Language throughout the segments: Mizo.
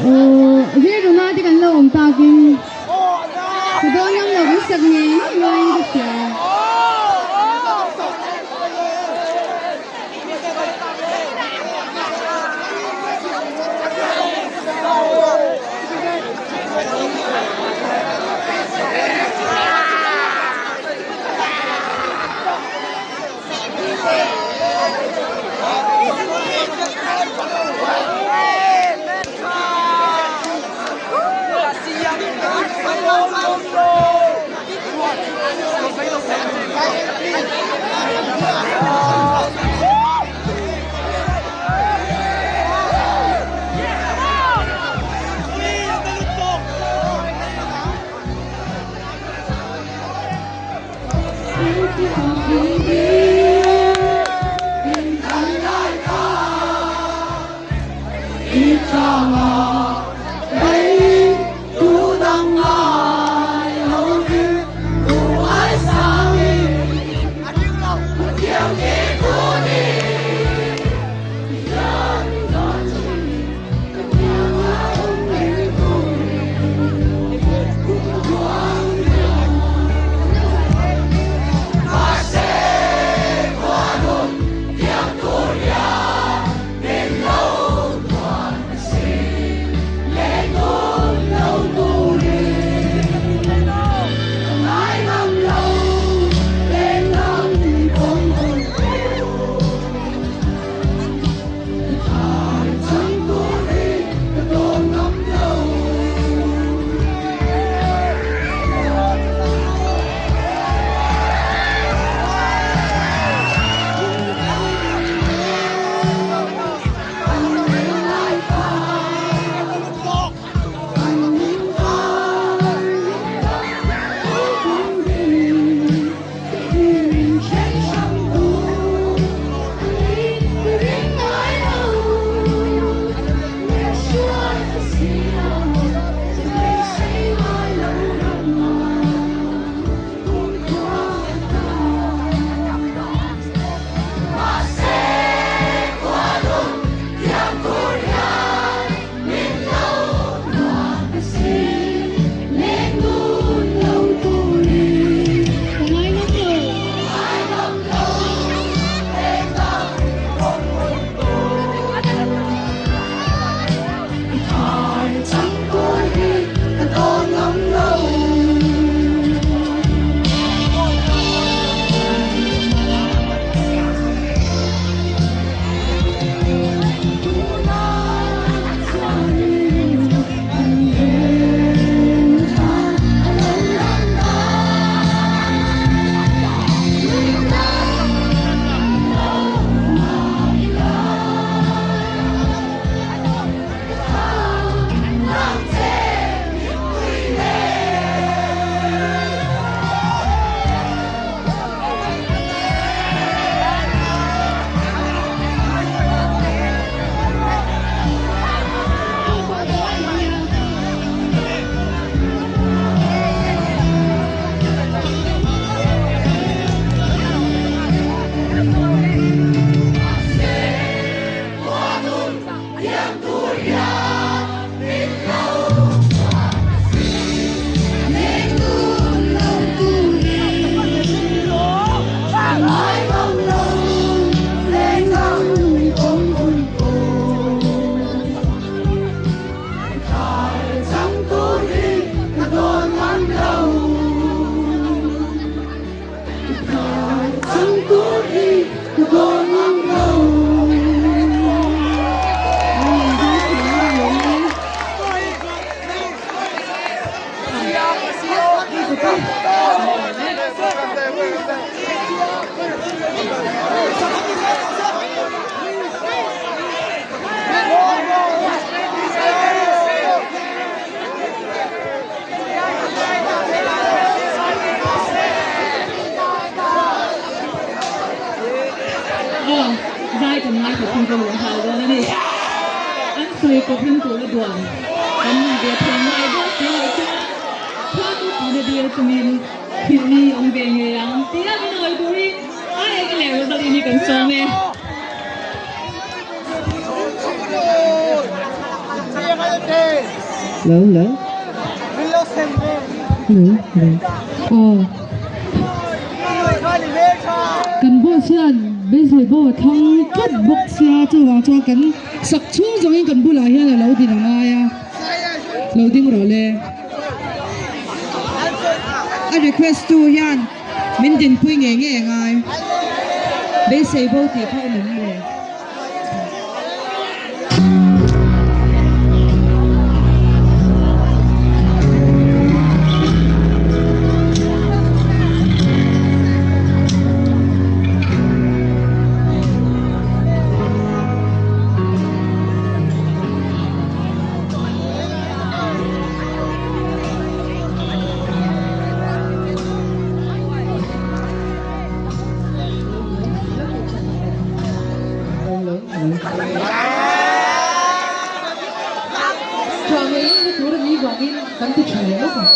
Rilru na te kan lo awm takin ka dawn ngam lo kan sak ngei ngei ngaiin ka hria. Aw, zai kan ngaithla chhunzawm leh nghal dawn a ni. An sawi kawpin tura duan kan ni ve thei ngai dawn si loh chuan khuanu tihna dil chungin thil ni awm ve ngei ang tia min awi turin Aeka leh Rosaline hi kan sawm e. Lo lo. Lo lo. Aw. Kan boss hian beisei bo a thlang tlat bawk sia chuvang chuan kan sak chhung zawngin kan bulah hian a lo din a ngai a. Lo ding rawh le. A request tu hian min dinpui ngei ngei a ngai. Beisei bo tih kha awm em le? Chhuah ngei ngei na tur a nih vangin kan ti tha leh lawk ang.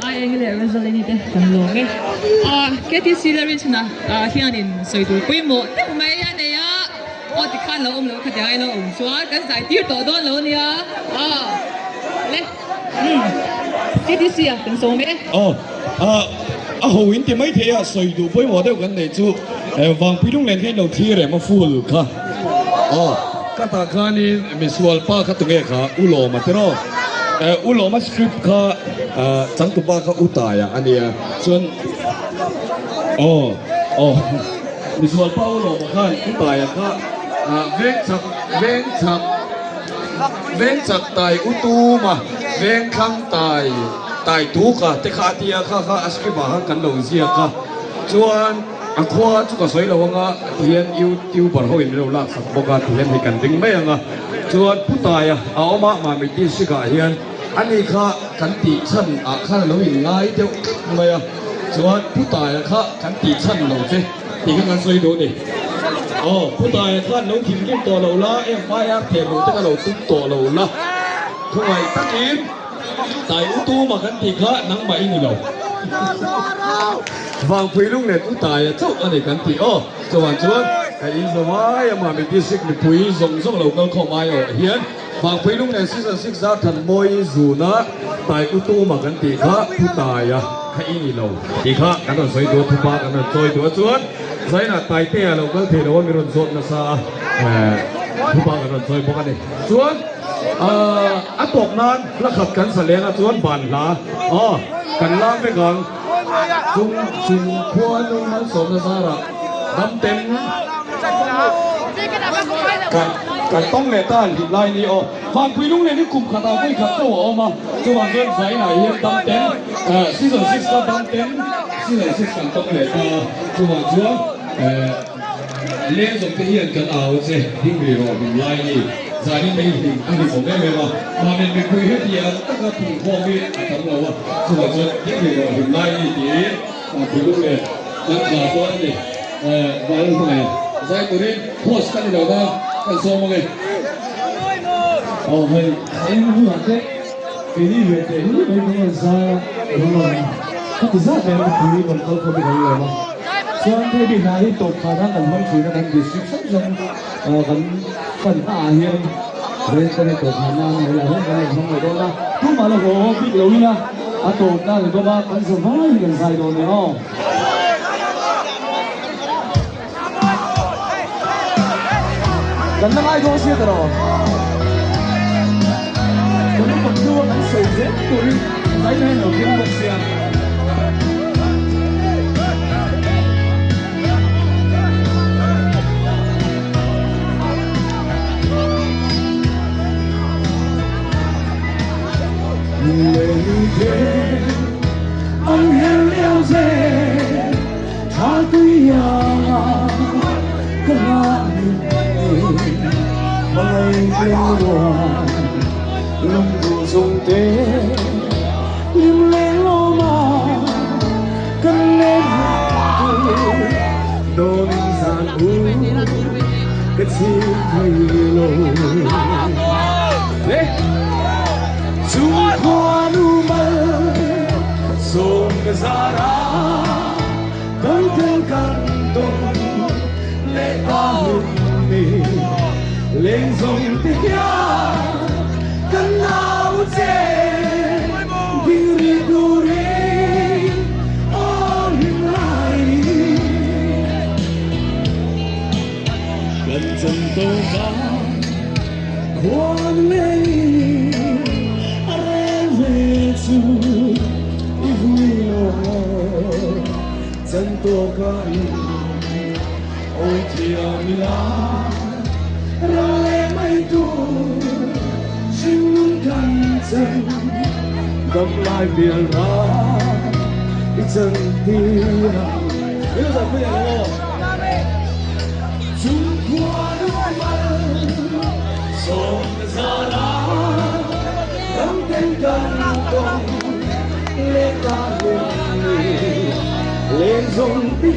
Aieng leh Rosalyn-i te kan lawm e. KTC Lalrinchhana hianin sawi tur pawimawh deuh mai a nei a, aw tikhan lo awm lo kha tiang a ilo awm chuan kan zai tir tawh dawn lo nia. Le KTC a kan sawm e. Aw a ho in ti mai thei a, sawi duh pawimawh deuh kan neih chu Vangpui lunglen kha in lo thlir em a full kha. Aw. Khatah khanin misual pa kha tunge kha U Lawma tiraw? U Lawma script kha changtupa kha U Taia a nia chuan aw aw misual pa U Lawma khan U Taia kha veng chak veng chak veng chak tai U Tuma veng thlang tai tai Tuka te kha a tia kha kha a script ah khan kan lo ziak a chuan A khua chu ka sawi lo anga tihian youtuber ho in min lo lak sak bawk a tihian hei kan ding mai anga chuan Pu Taia a awm a Mami district ah hian ani kha kan tih chhan ah khan a lo in ngai deuh tlat mai a chuan Pu Taia kha kan tih chhan lo che tih kha kan sawi duh a ni. Aw Pu Taia khan lo thinrim tawh lo la FIR theh luh te kha lo tum tawh lo la khawngaih takin Tai u tuma kan tih kha nangmah i ni lo. Vangpui lung leh Tutaia chauh a ni kan tih aw. Chuvang chuan ka in zawm ai a Mami District mipui zawng zawng lo kal khawm ai awh hian Vangpui lung leh Season 6 zar Thanmawi zuna Tai u tuma kan tih kha Tutaia kha i ni lo tih kha kan rawn sawi duh a, thupa kan rawn chawi duh a chuan Zainah Taitea lo kal thei lo a mi rawn zawt nasa a thupa kan rawn chawi bawk a ni. Chuan a tawp nan hla khat kan sa leng a chuan ban hla aw kan lam vek ang chung chung khuanu malsawmna zarah dam ten kan kan tawng leh ta hlim lai ni aw Vanpui lung nen hi kum khatah vawi khat chauh a awm a chuvang chuan Zainah hian dam ten season 6 kha dam ten season 6 kan tawng leh ta a chuvang chuan Leng zawng te hian kan au che ding rih rawh hlim lai ni. Zanin mai hlim a hlimawm em em a, mahni mipui hetiang taka phungkhawm hi a tam lo a, chuvang chuan ding rih rawh hlim lai ni tiin pui lung nen kan tla dawn a ni. Vairam hmangaih a zai turin host ka ni lo va, kan sawm ang e. Aw hei eng hunah te keini ve teh hi mai kan rawn zai a, kan rawn ka ti zat mai a mipui rawn kal khawp hi kan lawm a. Chuan hei bik hna hi tawp khat a kan hmang thin a kan district hrang hrang kan pan hna ah hian rel kan tawp khat na a ni a hian kan rawn hmang leh dawn a tumah la haw haw bik lo ila a tawp na a ni bawk a kan za vai hi kan zai dawn nia aw. Kan la ngai dawn sia ta rawh. Kan upat hnu a kan sawi zel turin zaina hian lo keng bawk sia. Lên dòng tiếng